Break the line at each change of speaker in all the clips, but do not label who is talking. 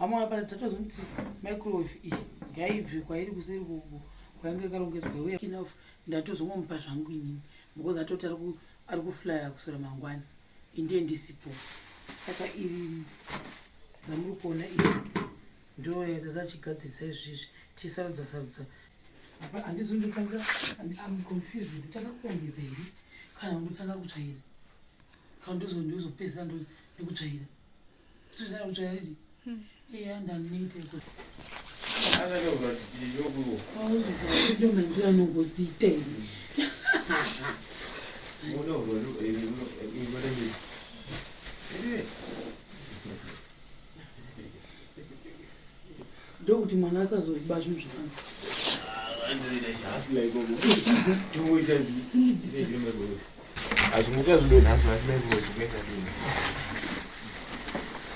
Vamwe apa tatozonoti microwave iyi ngaibve kwairi kuseri kwainge yakarongedzwa uye enough. Ndatozongomupa zvangu inini because atoti ari kuflya kuswera mangwana, indiye ndisipo. Saka iri ramuri kuona iri ndo yatachigadzirisa izvizvi, tisarudza sarudza apa. Handizondotanga, am confused, ndotanga kurongedza here kana ndotanga kutsvaira, kana ndozopedzisira nekutsvaira? Tozana kutsvaira ichi. Iya, ndanete. Ndomandira anongoziita ini. Ndokuti mwana asazoba zvinhu zvavanhu.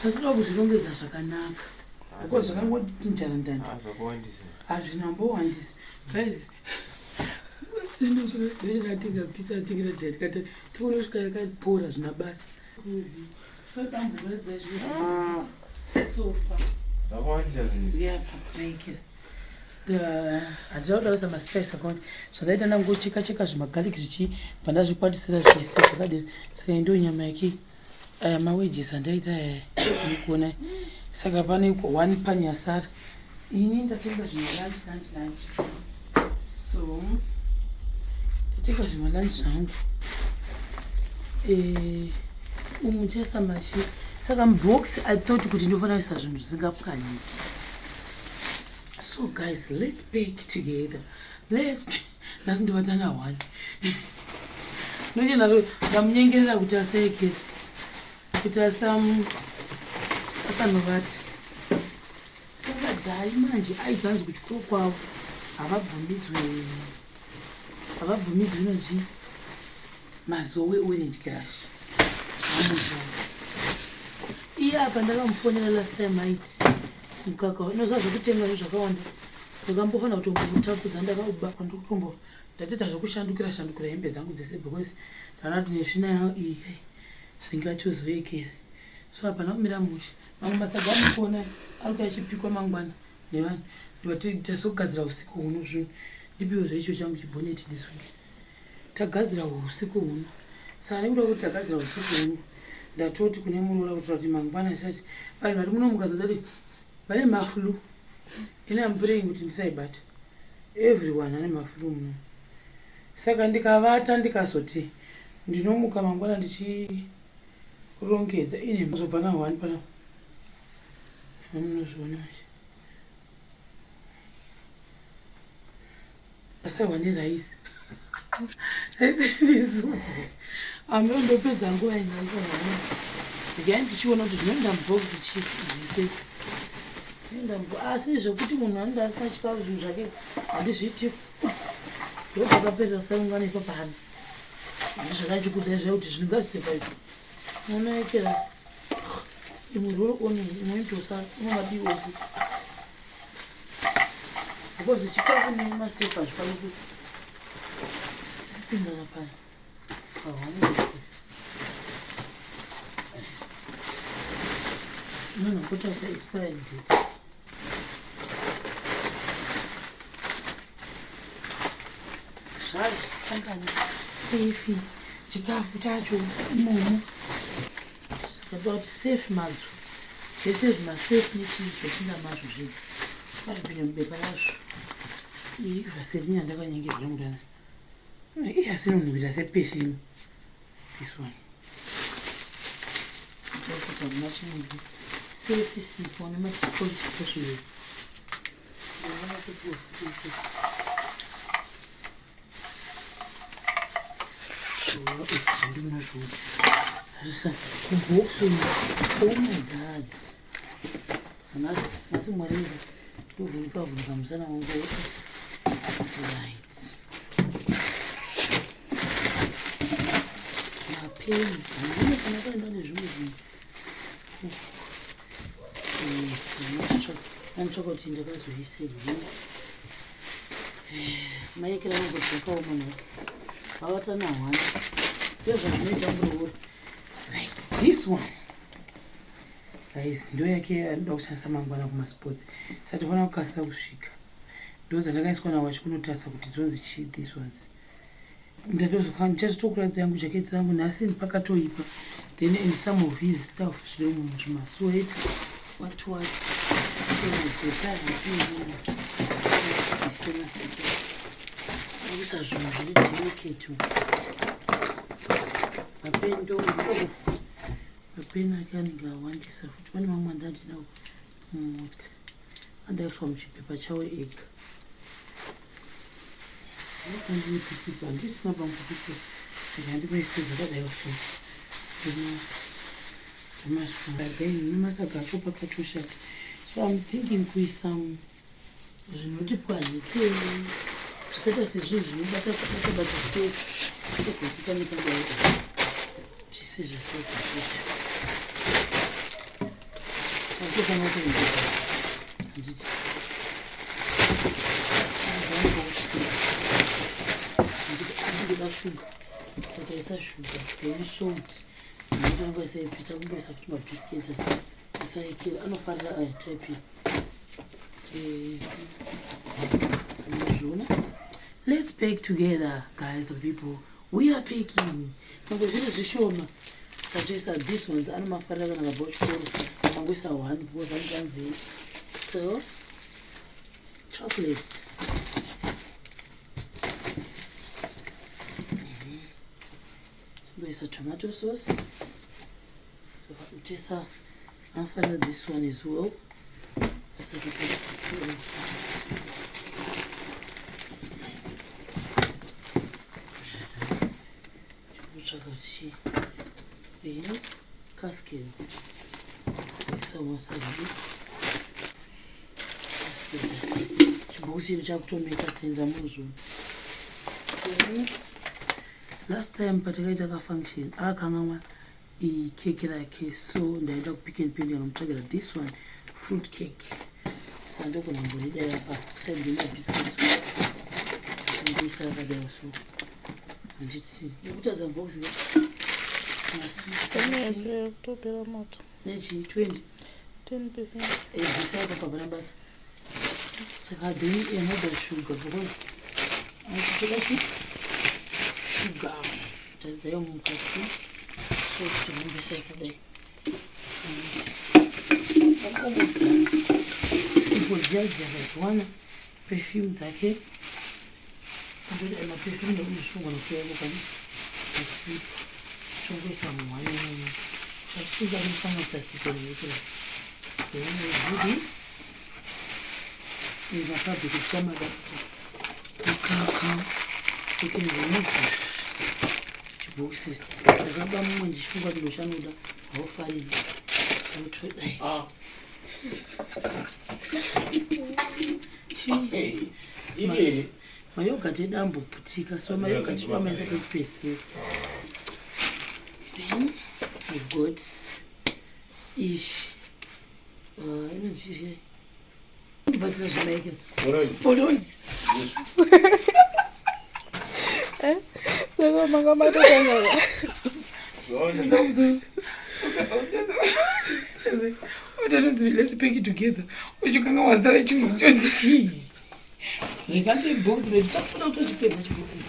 Satoda kuzvirongedza zvakanaka because zvakangoti njarandanda, hazvina mbowandisa. Guys, ndochandatenga pizza, atengera dad kati tikunosvika yakapora zvina basa. So damburadza zvinhu sofa yapakumaikira, handina kuda kuisa maspice akawanda. Zvandaita, ndangocheka cheka zvimagarlic zvichibva ndazvikwatisira zvese zvakadero. Saka ndo nyama yake, aya mawedges andaita aya mukuona. Saka pane one pan yasara. Ini ndatenga zvimalunch, lunch, lunch. So ndatenga zvimalunch zvangu. Umu chaisa machi. Saka mubox I thought kuti ndofanira kuisa zvinhu zvisingapwanyiki. So guys, let's pack together. Let's nhasi ndovatana one noche. Ndamunyengerera kuti asaekera, kuti asanovati. Saka dhai manje aidzanzi kuchikoro kwavo havabvumidzwe, havabvumidzwe inonzi Mazoe Orange Crush. Iye apa ndakamufonera last time, aiti mukaka inoziva zvekutenga zvo zvakawanda. Ndakambofanira kutombomutapudza, ndakaubakwa ndikutombo ndatoita zvekushandukira shandukira hembe dzangu dzese because ndaona kuti nesvina iyi zvingatozoekera. So hapana kumira mushe. Mamwe masaga amukuona ari kuya achipikwa mangwana nevanhu. Ndivati tasogadzira usiku huno zvinhu. Ndipiwe zveicho changu chibhoneti ndisunge. Tagadzira usiku huno. Saka nekuda kuti tagadzira usiku huno, ndatoti kune muroora kuitira kuti mangwana chati vanhu vari muno mukazadzati vane maflu. Ini am praying kuti ndisaibata. Everyone ane maflu muno. Saka ndikavata, ndikazoti ndinomuka mangwana ndichirongedza, ine zobva na one pana munozviona manje. Asarwa neraisi, raisi nesupu. Ameno ndopedza nguva inaiaa ndikai ndichiona kuti zvinoenda mubhokisi chii zvese zvinoenda. Asi zvekuti munhu anenge asina chikafu, zvinhu zvake handizviiti. Ndopakapedza sarungano ipapano. Ndizvakachikudzai zviya kuti zvinhu ngazvisepa izvi. Unoekera imwe roll on, imwe inotosa unomadii ose because chikafu nemasefa hazvifaniri kupindana pano pahwani. Munhu kutarisa expiry date zvazvisangana sefi chikafu chacho imomo. Saka kuti safe madzo zvese zvimasefi nechii zvopinda mazvo, zvinhu ngazvipinde mubepa razvo. Iyi vaseline yandakanyengedzwa mudana iyi, asi inonhuhwira seperfume. This one chaikuti hamuna chinhu, sefi, sipo nemachipolichipo zvinhu. Ndinoona kuti ndinozviona kubhokisi. Oh my God, nhasi Mwari ndovhunika vhunika musana wangu. Right, mapeni anofanira kuenda nezvimwe zvinhu. Anditsvaka kuti ndakazoisei. Maekera angu zvakaoma nhasi, vavatana hwani, ndozvazvinoita muroora. Right, this one. Guys, ndo yake anoda kushandisa mangwana kumasports. Saka tofanira kukasira kusvika. Ndo dzandakaiswa nawo achikunotarisa kuti dzonzi chii these ones. Ndichazotokuratidza yangu jaketi rangu nhasi pakatoipa. Then and some of his stuff zviri muzvimasweta what what. Kuisa zvinhu zviri delicate. Mapendo mapeni ake anenge awandisa futi. Pane mamwe andandinawo mumota andaiswa muchipepa chawo ega. Andinipikisa handisina pamupikisa handimaise zvakadai so again nemasaga acho pakatoshata. So I'm thinking kuisa zvinoti pwanyikei zvakaita sezvinhu zvinobata bata bata sei togotika nepadai tise zvakaita zvezvo akutofanira kutoendesa handiti andinoda shuga sataisa shuga then salt ndinotongoisa ipita kumboisa futi mabhisiketi asaikira anofarira aya type andozviona. Let's pack together, guys. For the people we are packing, nyange zviri zvishoma, tatoisa these ones anomafarira kana kabva kuchikoro amangoisa one because anenge anzi so chocolates. Tomboisa tomato sauce. So toisa anofarira this one as well. Saka toisa two. Kutsvaka chi then cascades isa wasabi chibhokisi chedu chakutomeka senza munozvona. Last time patakaita kafunction akangamwa keke rake, so ndaenda kuPick n Pay ndikanomutsvagira this one, fruit cake. Saka ndogona kumboridai apa kuside nemabiscuits ndoisa akadai so handiti ndikutadza bhokisi.
Kutopera moto.
Nechi 20.
10%.
Bvisa apa pavana basa. Saka then another sugar because achitoda chi sugar tazidzayo mukati, so tinombesa ikadai. Almost done. Sipo dziya dziya ndadziwana. Perfume dzake ndoda maperfume nekuti zvinogona kutoyako kani asipo tongoisa muhwani imomo chatisinga kusanganisa sipo nekuti. Then we do this mafabric tichamada kuti mukaka. We can remove chibhokisi. Ndakaba mumwe ndichifunga kuti ndochanoda haufariri totodai.
Ah.
Chii?
Inini.
Mayogurt edu amboputika, so mayogurt toamaisa pekupesera. Then we've got ishi inonzi chii? Ndibatsira zvamaikira poloni.
Saka manga matotanga.
Utanonzi let's pack it together uchikanga wazita rechirungu chonzi chii? Zvikati bhokisi redu takutoda kutochipedza chibhokisi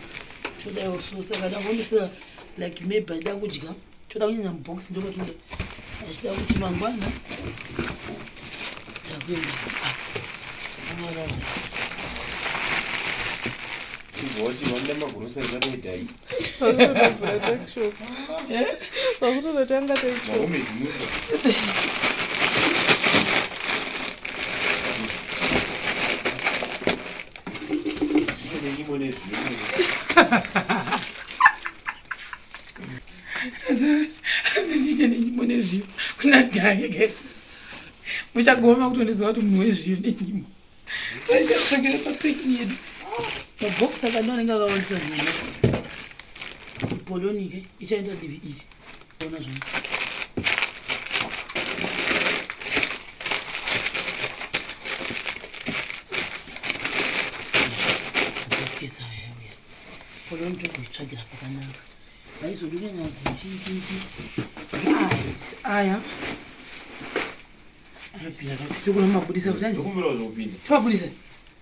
todaiwo. So saka ndavonisira like maybe aida kudya toda kunyanya mubhokisi ndopatoda achida kuti mangwana takuenda apa.
Chibvoti vanoda magrocery katoidai.
Vakutotovhura tuckshop. Vakutototanga tuckshop.
Mahomemade musa. Nenyimo nezviyo.
Asi ndine nenyimo nezviyo kuna dhake guys muchagoma kutondiziva kuti munhu wezviyo nenyimo. Toichatsvakira papacking yedu mabhokisi akando anenge akawandisa zvinhu. Polonike ichaenda divi iri ona zvangu. Biscuits aya uya poloni togoitsvagira pakanaka haizodi kunyanya dzintintinti. Right, aya. Anopinda tikuna mabudisa kuti anzi
Ndokumbirawo zvokupinda.
tivabudise.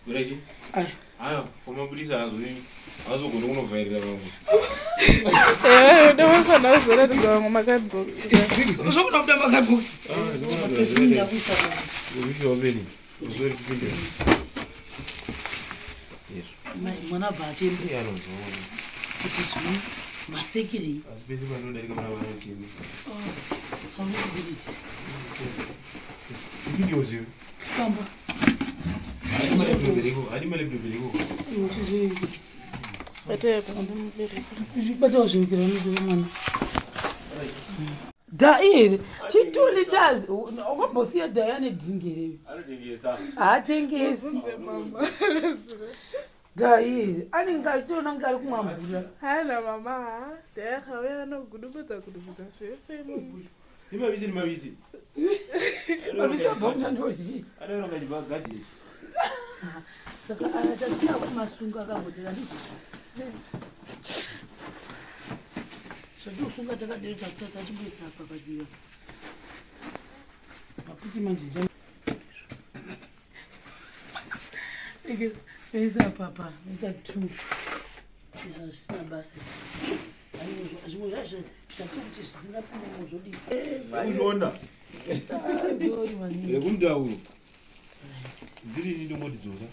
Kuda chi?
Aya.
Aya, kwamabudisa haazogoni kunovhairira vamwe.
Ewe, ndofanira kuzoratidza vamwe macardbox.
Zvokuda kuda makadbox.
Ah, ndinoona
Mapepinda
zvakadai.
kuisa.
Uzvishawo peni. Uzori kupinda. Yesu.
Mwana abva achemba
Iye anozoona.
kuti zvino masekirei.
Asi pese panodarika mwana vanochema.
Saunokuburitsa.
Ipindewo zviyo.
Famba.
Hadi malaptop eriko. Hadi malaptop eriko.
Iwe chizvi.
Bata apa ndimubereki.
Batawo zviukira unotora mwana. Dha iri chi2 liters wakambosiya dha yane dhingi here
Anotengesa.
haatengesi
Bvunze mama.
dha iri anenge achitoona kunge ari kumwa mvura
Hana mama, ha. Ndayakauya anogudubudza gudubudza zvese imomo.
Nimavisi nimavisi.
mabisa abva kunandozhii
Anoronga chibhagadhi.
Saka aya tatina kumasunga akambotera ndizvo zvatinosunga takadero tachimboisa apa padira maputi manje toisa apa ita two izvo zvisina basa. Aiwa, zvimwe zvacho zvatiri kuti zvisingapindemo zvodii?
Uzviona.
Zori maningi.
Yekumutauro. Ndiri ndongoti dzoka.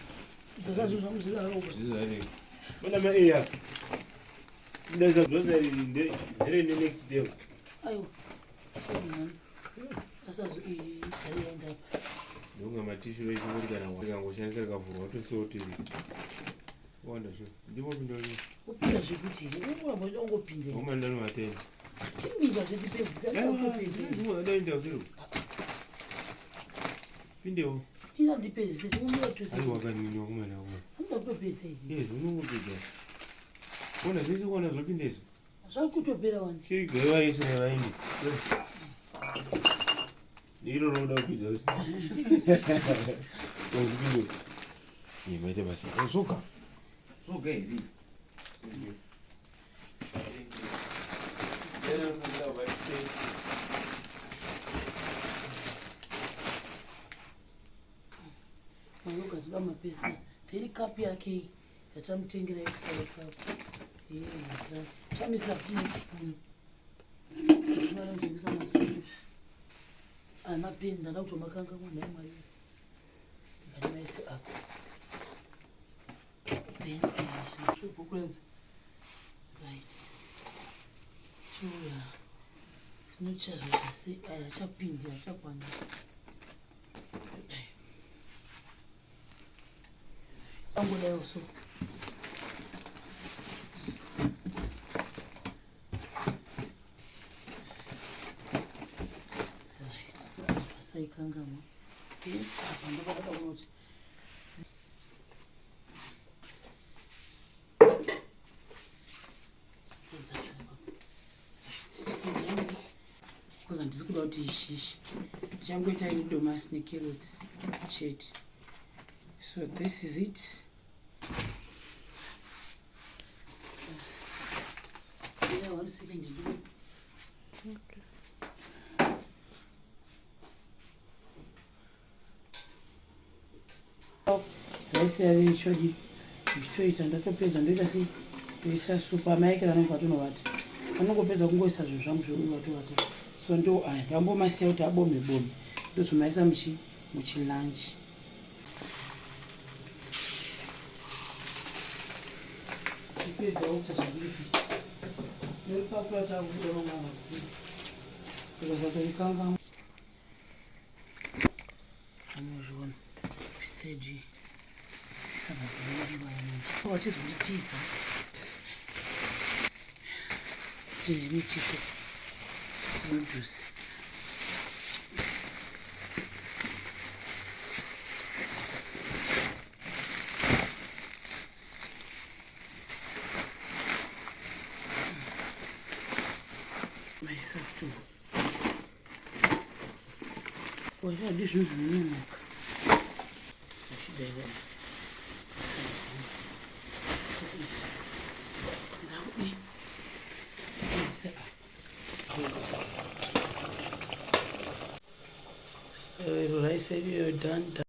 Dzoka zvinhu zvangu zvidaroko.
Zvizareko. Mana ma eya. Ndaisa dzosa iri ndere ne next day.
Aiwa, sorry man, asazo iyi aienda apa.
Ndonga matishu echingoti kana wakangoshandisa rikavhurwa tosiwa kuti wanda zvo. Ndipo pinda uyu.
Kupinda zvekuti here ungoramba uchida kungopinda here?
Ngoma ndano matenda.
Chipinda zvetipedzisa kutopedza.
Ndaenda usiku. Pindewo.
Pinda ndipedzise chingomira two
Aiwa
seconds.
kanini wakumana wakumana.
Anoda kutopedza here?
Yes, unongopedza. Ona zvese kuona zvopinda izvo.
Zvakutopera wani.
Chigaiwa yese nevaini. Iro roda kupinda. Uzvipinde. Ye maita basa. Zvoga. Zvoga here.
Mayoga mapesa teri kapu yake iyi yatamutengera yekusala kapu chamisira futi nesipunu vanozengesa masuku amapeni. Ndada kutomakanga mwana mwari ndikanimaise apa then izvi right chiuya sinochazoita sei? Aya achapindi achakwana angodaiwo so. Right, pasaikangamwa. Then apa ndopakada kunoti chipedza zvako. Right, chicken yangu because handisi kuda kuti ishishe, ndichangoita ine domasi necarrots chete. So this is it. Yeah, one second.
Okay.
Raisi yari chodi ndichitoita ndatopedza ndoita sei ndoisa supu amaikira vanenge vatonovata vanongopedza kungoisa zvinhu zvangu zveuyu vatovata. So ndo aya ndambomasiya kuti abome bome ndozomaisa muchilunch. Chipedzawo kuita zvandiri noripakura takubuda mangwana usiku saka anozviona piseji vachizonditiza timitisho noodles. Maisa futi wachadi zvinhu zvinononoka zvichidaiwa ndakudi ise apa. Iro rice. Save your done.